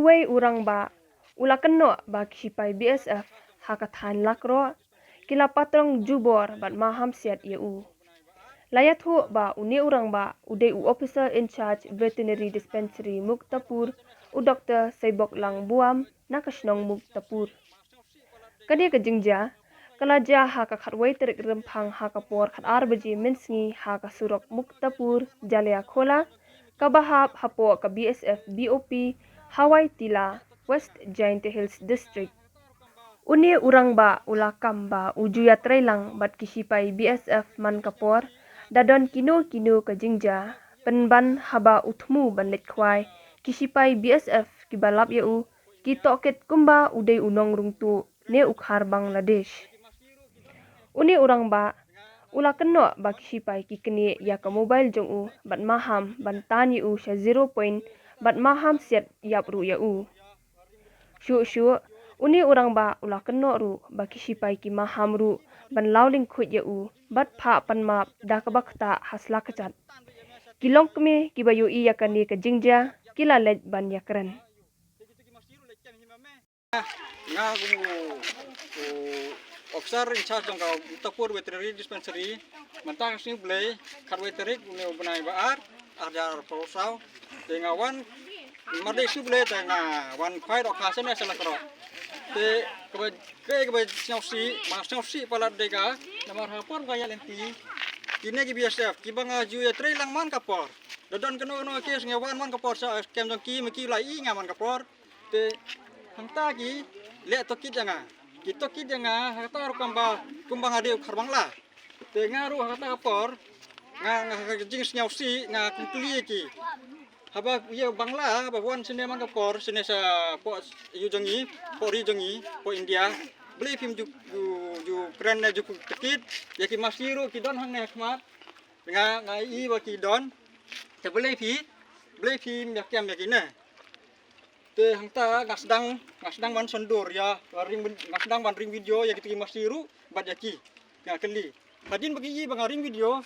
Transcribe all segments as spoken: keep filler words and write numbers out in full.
Uwei u rangbah u la kynnoh ba ki shipai B S F ha ka thaiñ Lakroh ki la patrong jubor bad maham siat ïa u. La ïathuh ba une u rangbah u dei u Officer in Charge Veterinary Dispensary Muktapur, u Doktor Seiboklang Buam na ka shnong Muktapur. Kane ka jingjia ka la jia ha ka khatwei tarik Rymphang ha ka por khatar baje mynsngi ha ka surok Muktapur Jaliakhola, kaba hap hapoh ka B S F B O P Hawai Tila, West Jaintia Hills District. Une u rangbah u la kam ba u ju ïatreilang bad ki shipai B S F man ka por, da don kino kino ka jingjia, pynban haba u thmu ban leit khwai, ki shipai B S F kiba lap ïa u ki tohkit kumba u dei u nongrung tuh ne u khar Bangladesh. Une u rangbah u la kynnoh ba ki shipai ki knieh ïa ka mobile jong u bad maham ban tan ïa u sha zero point bad maham siat ïap ruh ïa u. Shuh shuh une u rangbah u la kynnoh ruh ba ki shipai ki maham ruh ban law lyngkhuid ïa u bad phah pan map da kaba ktah ha sla kjat. Ki longkmie kiba ïohi ïa kane ka jingjia ki la leit ban ïakren. Nga kum u, u officer in charge jong ka Muktapur Veterinary Dispensary. Mynta ka sngi Blei, khatwei tarik une u bnai ba ar, ar hajar arphew saw. Te nga wan, mar dei sngi Blei te nga wan khwai dohkha shane sha Lakroh. Te kaba, kaba sngewsih, ba sngewsih palat dei ka, namar ha por ba ïa lynti kine ki B S F kiba nga ju ïatreilang man ka por. Da don kano kano ki sngew wan man ka por sha kem jong ki, ma ki la i nga man ka por. Te hangta ki leh tohkit ïa nga. Ki tohkit ïa nga, hangta ruh kumba, kumba nga dei u khar Bangla. Te nga ruh hangta ka por, nga, nga ka jingsngewsih, nga kyntu ïa ki. Haba ïa u Bangla, haba wan shane man ka por, shane shapoh ïew jong ngi, poh ri jong ngi, poh India. Balei phim ju, ju, ju kren ne ju tohkit ïa ki masi ruh ki don hangne ha khmat. Nga, nga i ba ki don. Te balei phi, balei phim ïa kem ïa kine. Te hangta nga sdang, nga sdang ban sngewdur ïa, ring, nga sdang ban ring video ïa kito ki masi ruh bad ïa ki. Nga kylli. Hadien ba ki i ba nga ring video,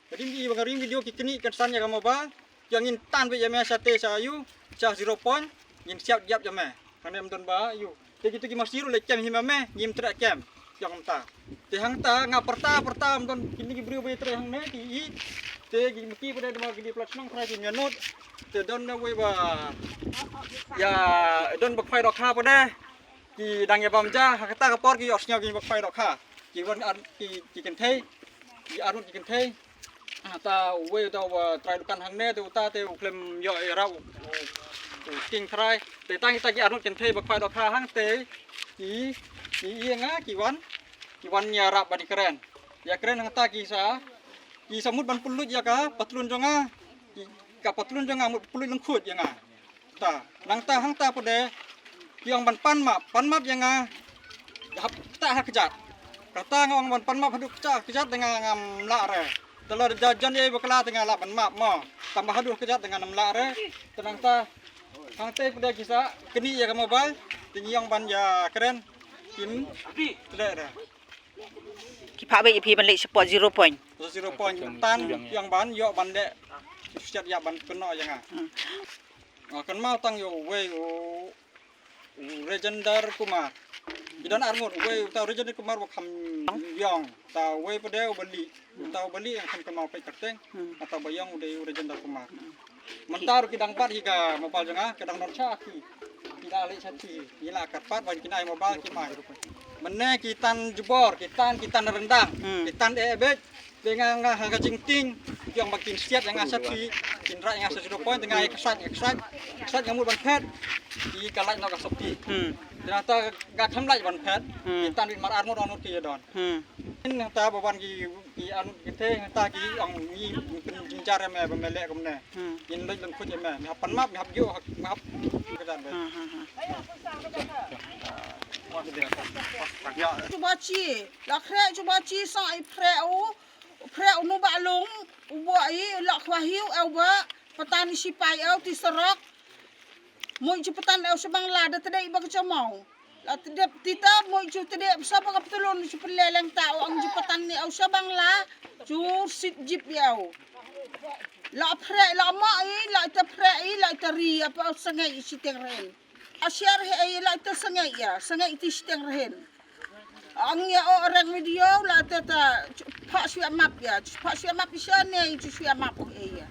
hadien ki i ba nga ring video ki knieh kynsan ïa ka mobile, ïa ngin tan beit ïa me sha te sha ïew, sha zero point, ngin siat ïap ïa me. Hangne ym don ba ïew. Te kito ki masi ruh leh kem hi ma me, ngim treh kem. Ïa hangta. Te hangta nga pyrta pyrta ym don kine ki briew ba ïa treh hangne ki i. Te ki maki ba dei dema ki dei plat shnong khrai ki mianut. Te don na wei ba ïa don ba khwai dohkha ba dei. Ki dang ïa bam ja ha kata ka por ki ïohsngew ki ba khwai dohkha. Ki wan ar ki, ki kynthei. Ki arngut ki kynthei. Ah, ta uwei uta uba trai dukan hangne te uta te u khlem ïoh ïarap u, u, u king khrai. Te tang kita ki arngut kynthei ba khwai dohkha hangte ki, ki ïa nga ki wan, ki wan ïarap ban ïakren. Ïakren hangta ki sa, ki sa mut ban pynlut ïa ka patlun jong nga. Ki, ka patlun jong nga mut pynlut lyngkhuid ïa nga. Ta, nangta hangta pat de ki ong ban pan map, pan map ïa nga. Hap ktah ha kjat. Kata nga ong ban pan map haduh ktah ha kjat te nga ngam lah re. Te lada jan ïa bakla te nga lah ban map mo. Tang ba haduh ha kjat te nga ngam lah re. Te nangta hangte pat de ki sa knieh ïa ka mobile te ngi ong ban ïakren kim treh re. Ki phah beit ïa phi ban leit shapoh zero point. Zero point tan ki ong ban ïoh ban leh siat ïa ban kynnoh ïa nga. Hmm. Nga kynmaw tang ïa uwei u, u Rajendra Kumar. Ki don arngut, uwei uta u Rajendra Kumar ba kham ïong. Ta uwei pat de u Bali. Uta u Bali nga khlem kynmaw peit kyrteng. Hmm. Uta ba ïong u dei u Rajendra Kumar. Hmm. Mynta ruh ki dang bat hi ka mobile jong nga, ka dang don sha ki. Ki la leit sha ki, ki la kyrpad ban kin ai mobile kim ai. Mynne ki tan jubor, ki tan, ki tan ryndang, hmm, ki tan eh beit. Te nga, nga ha ka jingtieng, ki ong ba kin siat ïa nga sha ki, kin rah ïa nga sha zero point, te nga ïa ksat, ïa ksat, ksat nga mut ban phet, ki ka lait noh ka sopti. Hmm. Te nangta nga khlem lait ban phet, hmm, ki tan beit mar arngut arngut ki ïa don. Hmm. Nangta ba wan ki, ki arngut kynthei, nangta ki ong ngi jynjar ïa me ba me leh kumne. Hmm. Ngin leit lyngkhuid ïa me, me hap pan map, me hap ïoh, me hap ka jan beit. Hmm, hmm, hmm. Ïa. Chuba chi, la khreh chuba chi sa i phreh u, phreh u nu ba long, u ba i, la khwa hiu, eu ba, patan i sipai eu, ti sarok. Mui chu patan eu sha Bangla, da tdei ba ka chamau. La tdep tita mui chu tdep sa ba ka ptulun chu pynleleng ta ong chu patan ni au sha Bangla chu sit jip yau. La phreh la ma i la ta phreh i la ta ri apa sangai i siteng ren. A share hi ei la te sangei ya, sangei ti shiteng rhin. Ang ya o reng video la te ta pha shwe map ya, pha shwe map sha ne, chu shwe map o ei ya.